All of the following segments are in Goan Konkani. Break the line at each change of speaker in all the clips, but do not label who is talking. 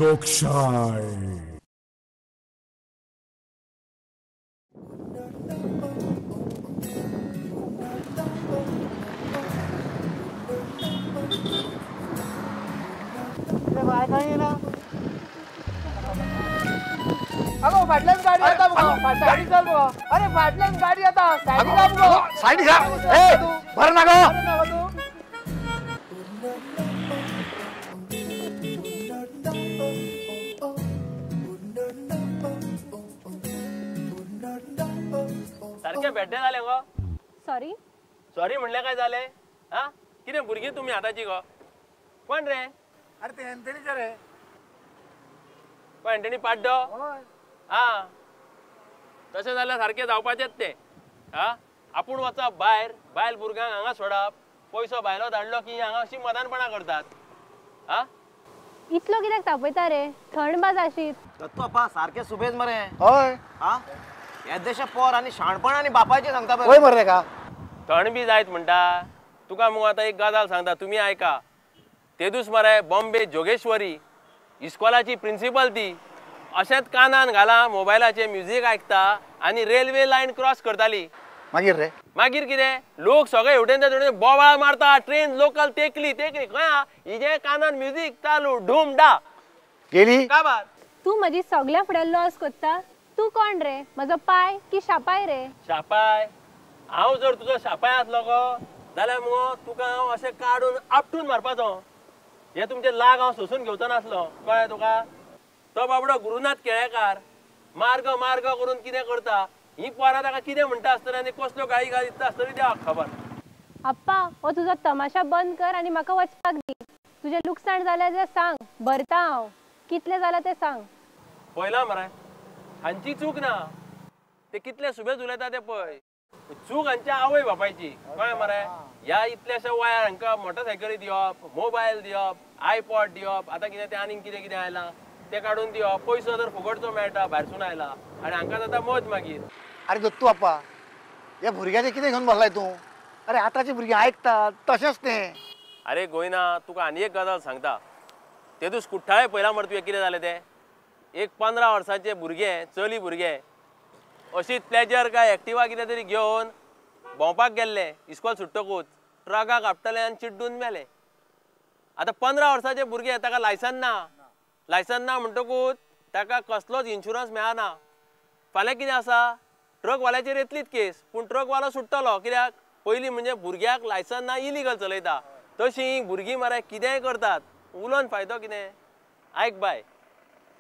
लोकशाय.
अगो फाटल्यान गाडी येता मुगो, सायडीक चल मुगो. अरे फाटल्यान गाडी येता, सायडीक जा मुगो,
सायडीक जा. ए बरं ना गो.
सारखे भेड्डे जाले गो.
सॉरी
सॉरी म्हणले काय जाले? हा कितें भुरगीं तुमी आतांची गो. कोण रे?
अरे ते एंथनीचे रे.
कोण एंथनी पाड्डो? हा तशें जाल्यार सारकें जावपाचेंच तें. हा आपूण वचप भायर, बायल भुरग्यांक हांगा सोडप, पयसो भायलो धाडलो की हांगा अशी मदानपणां करतात. हा
इतलो कित्याक तापयता रे? थंड बाज आशीत.
दत्तू आपा सारकें सुबेज मरे.
हय
हा येदेशे पोर आनी शाणपण आनी बापायचें सांगता
पळय. हय मरे का
थंड बी जायत म्हणटा तुका मुगो. आतां एक गजाल सांगता, तुमी आयका. तेदूस मरे बॉम्बे जोगेश्वरी इस्कॉलाची प्रिंसिपल ती अशेंच कानान घाला मोबायलाचें म्युजीक आयकता आनी रेल्वे लायन क्रॉस करताली.
मागीर रे
मागीर कितें लोक सगळे हेवटेन तेवटेन बोवाळ मारता, ट्रेन लोकल तेकली तेकली खंय आहा हिजें कानान म्युजीक चालू ढूम डा
गेली
काबार.
तूं म्हजी सगळ्या फुडें लॉस कोत्ता. तूं कोण रे? म्हजो पाय की शापाय रे?
शापाय? हांव जर तुजो शापाय आसलो गो जाल्यार मुगो तुका हांव अशें काडून आपटून मारपाचो. हे तुमचे लाग हांव सोसून घेवचो नासलो, कळ्ळें तुका? तो बाबडो गुरुनाथ केळेकार मार्ग मार्ग करून कितें करता, ही पोरां ताका कितें म्हणटा आसतली आनी कसल्यो गाळी गाळी दिता आसतली देवाक खबर.
आप्पा हो तुजो तमाशा बंद कर आनी म्हाका वचपाक दी. तुजें लुकसाण जालें जाल्यार सांग, भरता हांव. कितलें जालां तें सांग.
पळयलां मरे हांची चूक ना, ते कितले सुबेज उलयता ते पळय. चूक हांच्या आवय बापायची, कळ्ळें मरे? ह्या इतल्याशा वयार हांकां मोटरसायकली दिवप, मोबायल दिवप, आयपॉड दिवप, आतां कितें तें आनीक कितें कितें आयलां तें काडून दिवप. पयसो जर फुकटचो मेळटा भायरसून आयला आनी हांकां जाता मौज मागीर.
अरे दत्तू आपा ह्या भुरग्याचें कितें घेवन बसलाय तूं? अरे आतांची भुरगीं आयकतात तशेंच तें.
अरे गोयना तुका आनी एक गजाल सांगता. तेदूस कुठ्ठाळे पळयलां मरे तुवें कितें जालें तें? एक 15 वर्सांचें भुरगें, चली भुरगें, अशीच प्लेजर काय एक्टिवा कितें तरी घेवन भोंवपाक गेल्लें इस्कॉल सुट्टकूच, ट्रकाक आपटलें आनी चिड्डून मेलें. आतां 15 वर्सांचें भुरगें, ताका लायसन ना. लायसन ना म्हणटकूच ताका कसलोच इन्शुरन्स मेळना. फाल्यां कितें आसा, ट्रकवाल्याचेर येतलीच केस, पूण ट्रकवालो सुट्टलो. कित्याक? पयलीं म्हणजे भुरग्याक लायसन ना, इलिगल चलयता. तशीं भुरगीं मरे कितेंय करतात, उलोवन फायदो कितें? आयक बाय,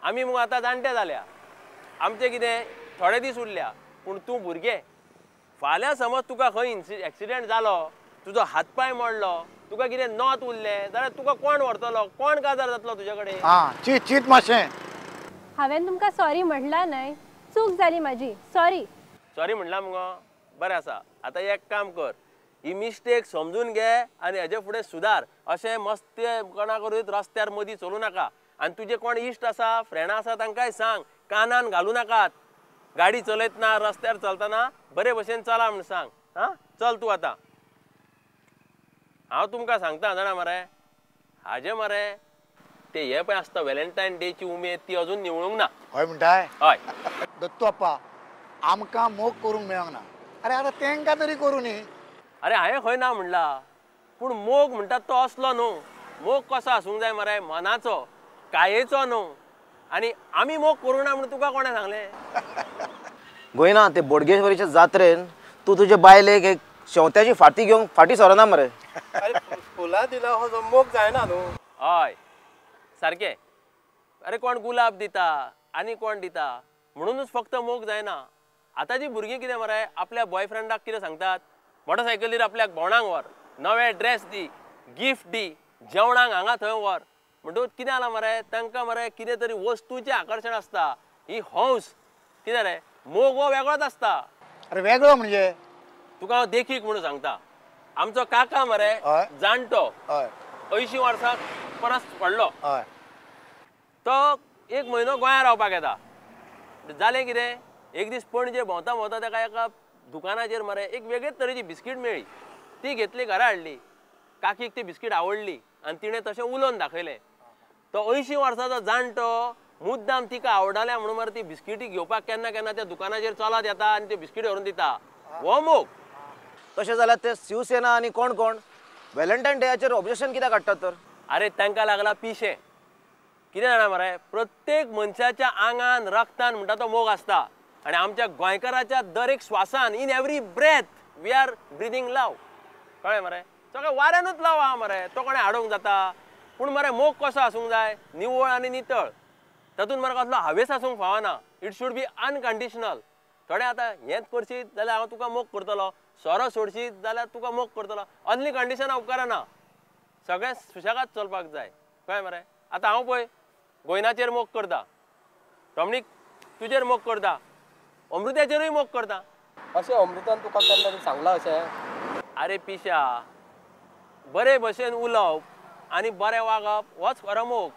आमी मुगो आतां जाणटे जाल्या, आमचे कितें थोडे दीस उरल्या, पूण तूं भुरगें. फाल्यां समज तुका खंय एक्सिडेंट जालो, तुजो हात पांय मोडलो, तुका कितें नोत उरलें जाल्यार तुका कोण व्हरतलो, कोण काजार जातलो तुजे कडेन?
आं चीत चीत मातशें.
हांवें तुमकां सॉरी म्हणलां न्हय, चूक जाली म्हाजी, सॉरी.
सॉरी म्हणलां मुगो, बरें आसा. आतां एक काम कर, ही मिस्टेक समजून घे आनी हेजे फुडें सुदार. अशें मस्ते कोणा करूत रस्त्यार मदीं चलूं नाका. आनी तुजे कोण इश्ट आसा, फ्रेंडां आसा तांकांय सांग कानान घालूं नाकात, गाडी चलयतना रस्त्यार चलतना बरे भशेन चला म्हूण सांग. आं चल तूं आतां. हांव तुमकां सांगता जाणा मरे, हाजे मरे ते हे पळय आसता व्हॅलेंटायन डेची उमेद ती अजून निवळूंक ना.
हय म्हणटाय?
हय.
दत्तू आप्पा आमकां मोग करूंक मेळोंक ना, अरे आतां तेंकां तरी करूं न्ही.
अरे हांवें खंय ना म्हणला, पूण मोग म्हणटात तो असलो न्हू. मोग कसो आसूंक जाय मरे, मनाचो, कायेचो न्हू. आनी आमी मोग करूं ना म्हणून तुका कोणें सांगलें?
गोयना ते बोडगेश्वरीच्या जात्रेन तूं तुजे बायलेक एक शेंवत्याची फाटी घेवंक फाटी सरना मरे.
अरे फुलां दिला हो मोग जायना न्हू.
हय सारकें. अरे कोण गुलाब दिता आनी कोण दिता म्हणूनच फक्त मोग जायना. आतांची भुरगीं कितें मरे आपल्या बॉयफ्रेंडाक कितें सांगतात, मोटरसायकलीर आपल्याक भोंवणाक व्हर, नवे ड्रेस दी, गिफ्ट दी, जेवणाक हांगा थंय व्हर. म्हणटकूच कितें जालां मरे तांकां मरे कितें तरी वस्तूचें आकर्शण आसता. ही हौस कितें रे, मोग हो वेगळोच आसता.
अरे वेगळो म्हणजे?
तुका हांव देखीक म्हणून सांगता, आमचो काका मरे जाणटो, 80 वर्सां परस व्हडलो.
हय.
तो एक म्हयनो गोंया रावपाक येता. जालें कितें, एक दीस पणजे भोंवता भोंवता ताका एका दुकानाचेर मरे एक वेगळेच तरेची बिस्कीट मेळ्ळी. ती घेतली, घरा हाडली. काकीक ती बिस्कीट आवडली आनी तिणें तशें उलोवन दाखयलें. तो 80 वर्सांचो जाणटो मुद्दाम तिका आवडल्या म्हणून मरे ती बिस्किटी घेवपाक केन्ना केन्ना त्या दुकानाचेर चलत येता आनी त्यो बिस्किटी व्हरून दिता. हो मोग.
तशें जाल्यार ते शिवसेना आनी कोण कोण व्हॅलेंटायन डेयाचेर ऑब्जेक्शन कित्याक काडटात तर?
अरे तांकां लागला पिशें. कितें जाणा मरे, प्रत्येक मनशाच्या आंगान रक्तान म्हणटा तो मोग आसता आनी आमच्या गोंयकाराच्या दर एक श्वासान, in every breath we are breathing love. कळ्ळें मरे? सगळें वाऱ्यानूच लव आहा मरे, तो कोणें हाडूंक जाता. पूण मरे मोग कसो आसूंक जाय? निवळ आनी नितळ. तातूंत मरे कसलो हावेस आसूंक फावना. It should be unconditional. थोडे आतां हेंच करशीत जाल्यार हांव तुका मोग करतलो, सोरो सोडशीत जाल्यार तुका मोग करतलो, असली कंडिशनां उपकारना. सगळें सुशेगाद चलपाक जाय. कळ्ळें मरे? आतां हांव पळय गोयनाचेर मोग करता, डॉमनीक तुजेर मोग करता, अमृत्याचेरूय मोग करता.
अशें अमृतान तुका केन्ना सांगलां अशें?
अरे पिशा, बरे भशेन उलोवप आनी बरें वागप होच खरो मोग.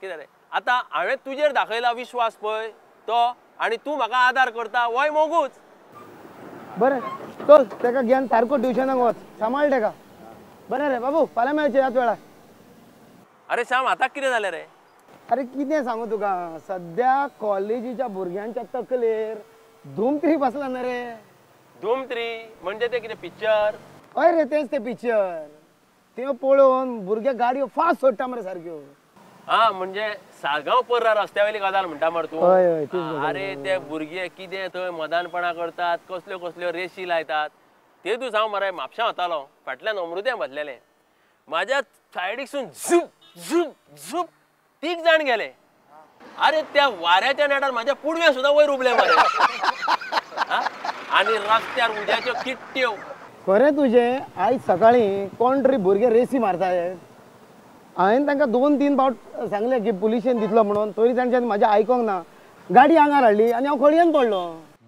कितें रे, आतां हांवें तुजेर दाखयला विश्वास पळय तो, आनी तूं म्हाका आदार करता, होय मोगूच.
बरें चल, तेका घेवन सारको ट्युशनाक वच, सांबाळ तेका. बरें रे बाबू, फाल्यां मेळचें ह्याच वेळार.
अरे श्याम, आतां कितें जालें रे?
अरे कितें सांगू तुका, सद्या कॉलेजीच्या भुरग्यांच्या तकलेर धूम थ्री बसला ना रे.
धूम थ्री म्हणजे ते कितें पिक्चर?
हय रे, तेंच तें पिक्चर. तें पळोवन भुरगे गाडयो फास्ट सोडटा मरे सारक्यो.
हा, म्हणजे साळगांव पर्रा रस्त्या वयली गजाल म्हणटा मरे तूं?
हय हय, तीच गजाल.
अरे ते भुरगे कितें थंय मदानपणां करतात, कसल्यो कसल्यो रेशी लायतात. ते दीस हांव मरे म्हापशां वतालो, फाटल्यान अमृतें बसलेलें. म्हाज्या सायडीकसून झूप झूप झूप तीग जाण गेले. अरे त्या वाऱ्याच्या नेटार म्हाज्या पुडवें सुद्दां वयर उबलें मरे. आनी रस्त्यार उज्याच्यो किट्ट्यो.
खरें तुजें, आयज सकाळीं कोण तरी भुरगे रेसी मारता. हांवें तांकां 2-3 फावट सांगलें की पुलिशेन दितलो म्हणून, तरी तांच्यानी म्हाजें आयकोंक ना. गाडी आंगार हाडली आनी हांव खळयेन पडलो.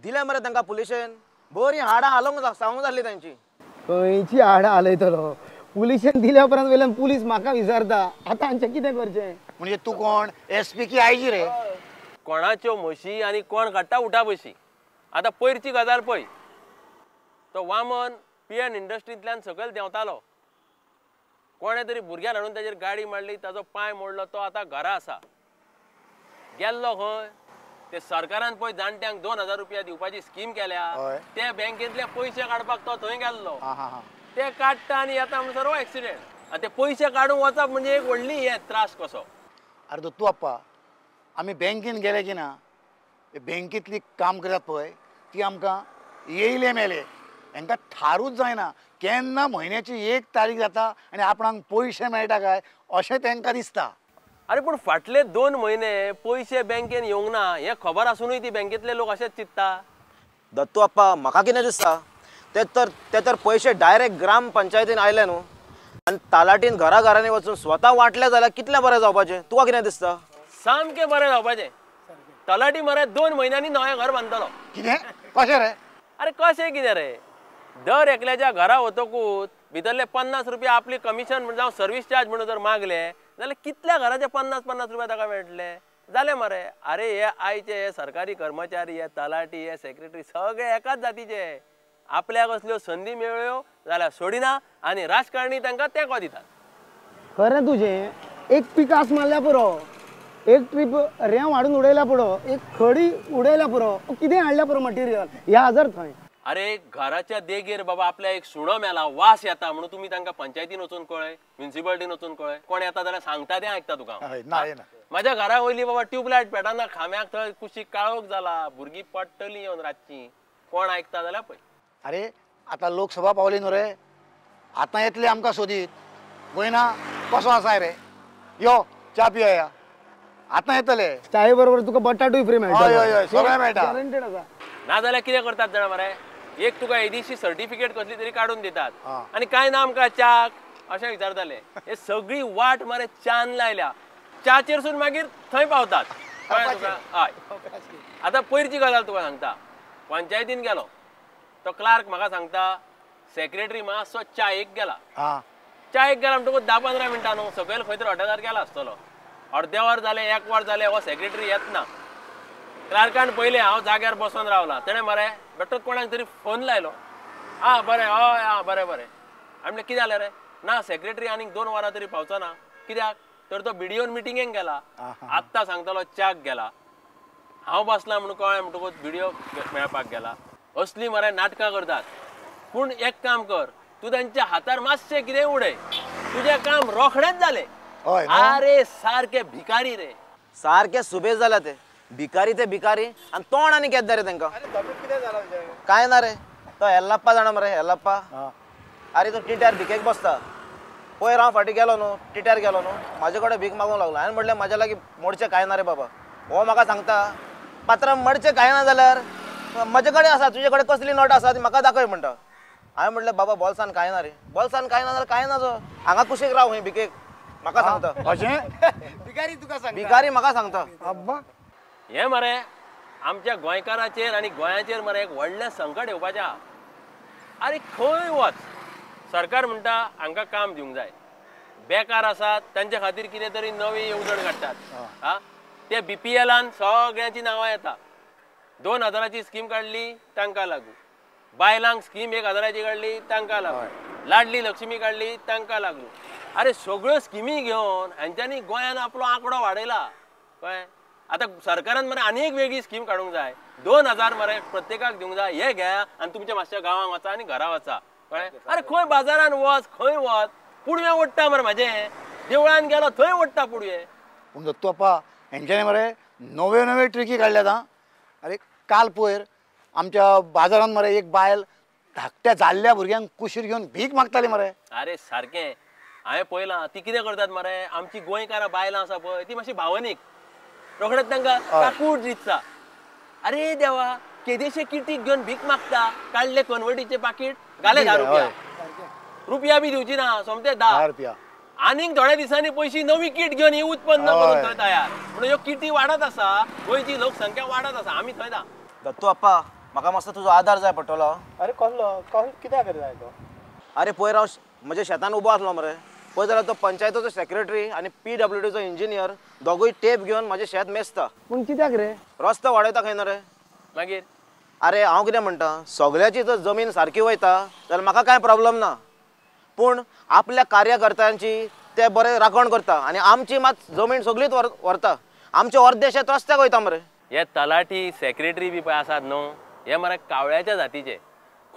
दिल्या मरे तांकां पुलिशेन, बरी हाडां हालोवंक सांगूंक जाल्ली तांची.
खंयची हाडां हालयतलो? पुलिशेन दिल्या उपरांत वयल्यान पुलीस म्हाका विचारता आतां हांचें कितें करचें.
म्हणजे तूं कोण, एस पी की I जी रे?
कोणाच्यो म्हशी आनी कोण काडटा उठा बशी. आतां पयरची गजाल पळय, तो वामन पी एन इंडस्ट्रींतल्यान सकयल देंवतालो. कोणें तरी भुरग्यान हाडून ताजेर गाडी मारली, ताजो पांय मोडलो, तो आतां घरा आसा. गेल्लो खंय, ते सरकारान पळय जाणट्यांक 2000 रुपया दिवपाची स्कीम केल्या, ते बँकेंतले पयशे काडपाक तो थंय गेल्लो. ते काडटा आनी येता म्हणसर हो एक्सिडेंट. आनी ते पयशे काडूंक वचप म्हणजे एक व्हडली हे त्रास कसो.
अरे दत्तू आप्पा, आमी बँकेन गेले की ना, बँकेंतली काम करतात पळय ती आमकां येयले मेले हांकां थारूच जायना. केन्ना म्हयन्याची 1 तारीख जाता आनी आपणाक पयशे मेळटा काय अशें तांकां दिसता.
अरे पूण फाटले 2 म्हयने पयशे बँकेन येवंक ना हें खबर आसुनूय ती बँकेंतले लोक अशेंच चिंत्ता.
दत्तू आप्पा, म्हाका कितें दिसता, ते तर पयशे डायरेक्ट ग्राम पंचायतीन आयले न्हू आनी तालाटीन घरा घरांनी वचून स्वता वांटले जाल्यार कितलें बरें जावपाचें. तुका कितें दिसता?
सामकें बरें जावपाचें. तलाटी मरे 2 म्हयन्यांनी नवें घर बांदतलो.
कितें? कशें रे?
अरे कशें कितें रे, दर एकल्याच्या घरा वतकूच भितरले 50 रुपया आपली कमिशन म्हण जावं सर्वीस चार्ज म्हणून जर मागले जाल्यार कितल्या घराचे 50-50 रुपया ताका मेळटले. जालें मरे. अरे हे आयचे हे सरकारी कर्मचारी, हे तलाटी, हे सेक्रेटरी सगळे एकाच जातीचे. आपल्याक असल्यो संदी मेळ्ळ्यो जाल्यार सोडिना आनी राजकारणी तांकां तेंको दितात.
खरें तुजें, एक पिकास मारल्या पुरो, एक ट्रीप रेंव हाडून उडयल्या पुरो, एक खडी उडयल्या पुरो, कितें हाडल्या पुरो मटेरियल ह्या हजार थंय.
अरे घराच्या देगेर बाबा आपल्या एक सुणो मेला, वास येता म्हणून तुमी तांकां पंचायतीन वचून कळय, म्युनिसिपालिटीन वचून कळय. कोण येता जाल्यार सांगता तें आयकता तुका. म्हाज्या घरा वयली बाबा ट्यूबलायट पेटना, खांब्याक थंय कुशीक काळोख जाला, भुरगीं पडटलीं येवन रातचीं. कोण आयकता जाल्यार पळय.
अरे आतां लोकसभा पावली न्हू रे, आतां येतले आमकां सोदीत. गोयना कसो आसा रे, यो च्या पिया. आतां येतले.
चाये बरोबर तुका बटाटूय फ्री मेळटा.
हय हय हय, सगळें मेळटा.
गॅरंटेड आसा.
नाजाल्यार कितें करतात जाणा मरे, एक तुका येदीशी सर्टिफिकेट कसली तरी काडून दितात आनी कांय ना आमकां च्याक अशें विचारताले. हे सगळी वाट मरे च्यान लायल्या, च्याचेरसून मागीर थंय पावतात. हय, आतां पयरची गजाल तुका सांगता. पंचायतीन गेलो, तो क्लार्क म्हाका सांगता सेक्रेटरी मातसो च्यायेक गेला. च्यायेक गेला म्हणटकूच 10-15 मिनटां न्हू सकयल खंय तरी हॉटेलार गेला आसतलो. अर्दे वर जालें, एक वर जालें, हो सेक्रेटरी येतना. क्लार्कान पयलें हांव जाग्यार बसून रावला. तेणें मरे बेठोच कोणाक तरी फोन लायलो. आं बरें, हय आं बरें बरें. हांवें म्हणलें कितें जालें रे? ना सेक्रेटरी आनीक 2 वरां तरी पावचो ना. कित्याक तर तो बीडीओन मिटिंगेक गेला. आत्तां सांगतलो च्याक गेला. हांव बसला म्हणून कळ्ळें म्हणटकूच बीडीओ मेळपाक गेला. असली मरे नाटकां करतात. पूण एक काम कर, तूं तांच्या हातार मातशें कितें उडय, तुजें काम रोखडेंच जालें. अरे सारके भिकारी रे,
सारके सुबेज जाल्या ते भिकारी, ते भिकारी आनी तोंड आनी केद्दा रे तांकां. काय ना रे, तो येल्लप्पा जाणा मरे, येल्लप्पा. अरे तो टिट्यार भिकेक बसता. पयर हांव फाटीं गेलो न्हू, टिट्यार गेलो न्हू, म्हाजे कडेन भीक मागूंक लागलो. हांवें म्हणलें म्हाज्या लागीं मोडचें कांय ना रे बाबा. हो म्हाका सांगता पात्रां मडचें कांय ना जाल्यार म्हजे कडेन आसा, तुजे कडेन कसली नोट आसा ती म्हाका दाखय म्हणटा. हांवें म्हणलें बाबा बोल्सान कांय ना रे, बोल्सान कांय ना जाल्यार कांय ना, जो हांगा कुशीक राव खंय भिकेक. म्हाका सांगता
अशें
भिकारी, तुका सांगता
भिकारी म्हाका सांगता.
अब्बा
हें मरे आमच्या गोंयकाराचेर आनी गोंयाचेर मरे एक व्हडलें संकट येवपाचें आहा. आरे खंय वच, सरकार म्हणटा हांकां काम दिवंक जाय, बेकार आसात तांच्या खातीर कितें तरी नवी येवजण काडटात. आं ते BPLान सगळ्यांची नांवां येता. 2000ची स्कीम काडली तांकां लागू, बायलांक स्कीम 1000ची काडली तांकां लागू, लाडली लक्ष्मी काडली तांकां लागू. अरे सगळ्यो स्किमी घेवन हांच्यांनी गोंयान आपलो आंकडो वाडयला. कळ्ळें? आतां सरकारान मरे आनी एक वेगळी स्कीम काडूंक जाय. 2000 मरे प्रत्येकाक दिवंक जाय. हे घे आनी तुमच्या मातशा गांवांक वचा आनी घरा वचा. कळ्ळें? अरे खंय बाजारान वच, खंय वच, पुडवें ओडटा मरे म्हाजें. देवळान गेलो थंय ओडटा पुडवें.
पूण दत्तू आप्पा हेंच्यांनी मरे नव्यो नव्यो ट्रिकी काडल्यात. आं अरे काल पयर आमच्या बाजारान मरे एक बायल धाकट्या जाल्ल्या भुरग्यांक कुशीर घेवन भीक मागताली मरे.
अरे सारकें हांवें पळयलां ती कितें करतात मरे. आमची गोंयकारां बायलां आसा पळय ती मातशी भावनीक, रोखडेच तांकां काकूट दिसता. अरे देवा, केदेशे किटीक घेवन भीक मागता, काडले कन्वर्टीचे पाकीट, घाले 10 रुपया, रुपया बी दिवची ना, सोमते 10
रुपया.
आनीक थोड्या दिसांनी पयशी नवी किट घेवन ही उत्पन्न करून थंय तयार. म्हणून ह्यो किटी वाडत आसा, गोंयची लोकसंख्या वाडत आसा. आमी थंय ना.
दत्तू आप्पा म्हाका मातसो तुजो आदार जाय पडटलो.
अरे कसलो कसलो कित्याक जाय तो?
अरे पयर हांव म्हज्या शेतान उबो आसलो मरे, पळय जाल्यार तो पंचायतीचो सेक्रेटरी आनी PWDचो इंजिनियर दोगूय टेप घेवन म्हाजें शेत मेजता.
पूण कित्याक रे?
रस्तो वाडयता खंय ना रे
मागीर.
अरे हांव कितें म्हणटा, सगळ्याची जर जमीन सारकी वयता जाल्यार म्हाका कांय प्रॉब्लम ना, पूण आपल्या कार्यकर्त्यांची ते बरे राखण करता आनी आमची मात जमीन सगळीच व्हरता. आमचे अर्दे शेत रस्त्याक वयता मरे.
हे तलाठी सेक्रेटरी बी पळय आसात न्हू, हे मरे कावळ्याच्या जातीचे.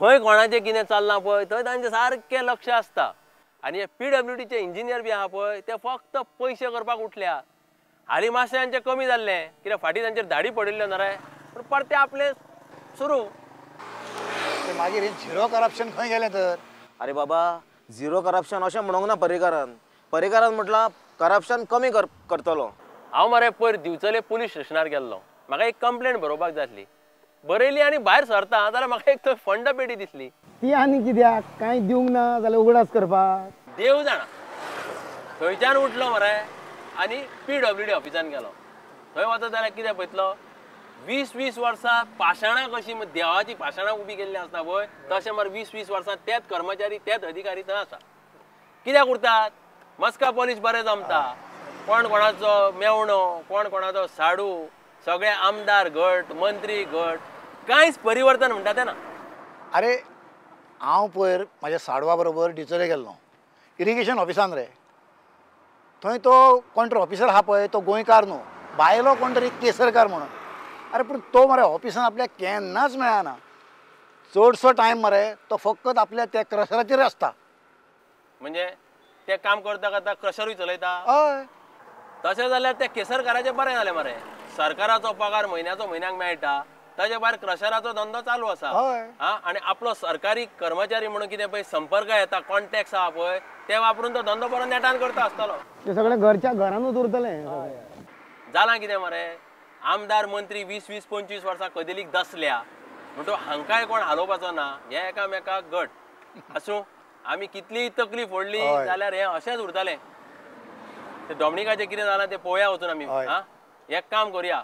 खंय कोणाचें कितें चल्लां पळय थंय तांचें सारकें लक्ष आसता. आनी हे PWDचे इंजिनियर बी आहा पळय ते फक्त पयशे करपाक उठल्या. हालीं मातशें तांचें कमी जाल्लें, कित्याक फाटीं तांचेर धाडी पडिल्ल्यो न्हू रे, पूण परते आपले सुरू.
मागीर हे झिरो करप्शन खंय गेलें तर?
अरे बाबा झिरो करप्शन अशें म्हणूंक ना पर्रीकारान. पर्रीकारान म्हटलां करप्शन कमी करतलो.
हांव मरे पयर दिवचले पुलीस स्टेशनार गेल्लो. म्हाका एक कंप्लेन बरोवपाक जाय आसली, बरयली आनी भायर सरता जाल्यार म्हाका एक थंय फंड पेटी दिसली.
ती आनी कित्याक कांय दिवंक ना जाल्यार उगडास करपाक?
देव जाणा. थंयच्यान उठलो मरे आनी PWD ऑफिसान गेलो. थंय वचत जाल्यार कितें पळयतलो, 20-20 वर्सां पाशाणां कशीं देवाची पाशाणां उबी केल्ली आसता पळय तशें मरे 20-20 वर्सां तेच कर्मचारी तेच अधिकारी थंय आसा. कित्याक उरतात? मस्का पॉलीश बरें जमता, कोण कोणाचो मेवणो, कोण कोणाचो साडू, सगळे आमदार घट, मंत्री घट, कांयच परिवर्तन म्हणटा तें ना.
अरे हांव पयर म्हाज्या साडवा बरोबर डिचोले गेल्लो इरिगेशन ऑफिसान रे. थंय तो कोण तरी ऑफिसर आहा पळय तो गोंयकार न्हू, बायलो कोण तरी केसरकार म्हणून. अरे पूण तो मरे ऑफिसान आपल्याक केन्नाच मेळना. चडसो टायम मरे तो फकत आपल्या त्या क्रशराचेर आसता.
म्हणजे ते काम करता करता क्रशरूय चलयता?
हय.
तशें जाल्यार त्या केसरकाराचें बरें जालें मरे. सरकाराचो पगार म्हयन्याचो म्हयन्याक मेळटा, ताजे भायर क्रशराचो धंदो चालू आसा. आनी आपलो सरकारी कर्मचारी म्हणून कितें पळय संपर्क येता, कॉन्टेक्ट आहा पळय, ते वापरून तो धंदो बरो नेटान करता आसतलो.
ते सगळें घरच्या घरानूच उरतलें.
जालां कितें मरे, आमदार मंत्री 20-20, 25 वर्सां कदेलीक दसल्या म्हणटो हांकांय कोण हालोवपाचो ना. हे एकामेकाक गट आसूं, आमी कितलीय तकली फोडली जाल्यार हें अशेंच उरतलें. ते डॉमनिकाचें कितें जालां तें पळोवया वचून आमी. आं एक काम करुया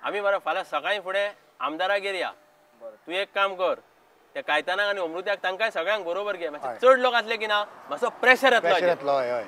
आमी बरें, फाल्यां सकाळीं फुडें आमदारागेर या. तूं एक काम कर, त्या कायतानाक आनी अमृत्याक तांकांय सगळ्यांक बरोबर घे. मातशे चड लोक आसले की ना मातसो प्रेशर येतलो.
प्रेशर येतलो. हय हय.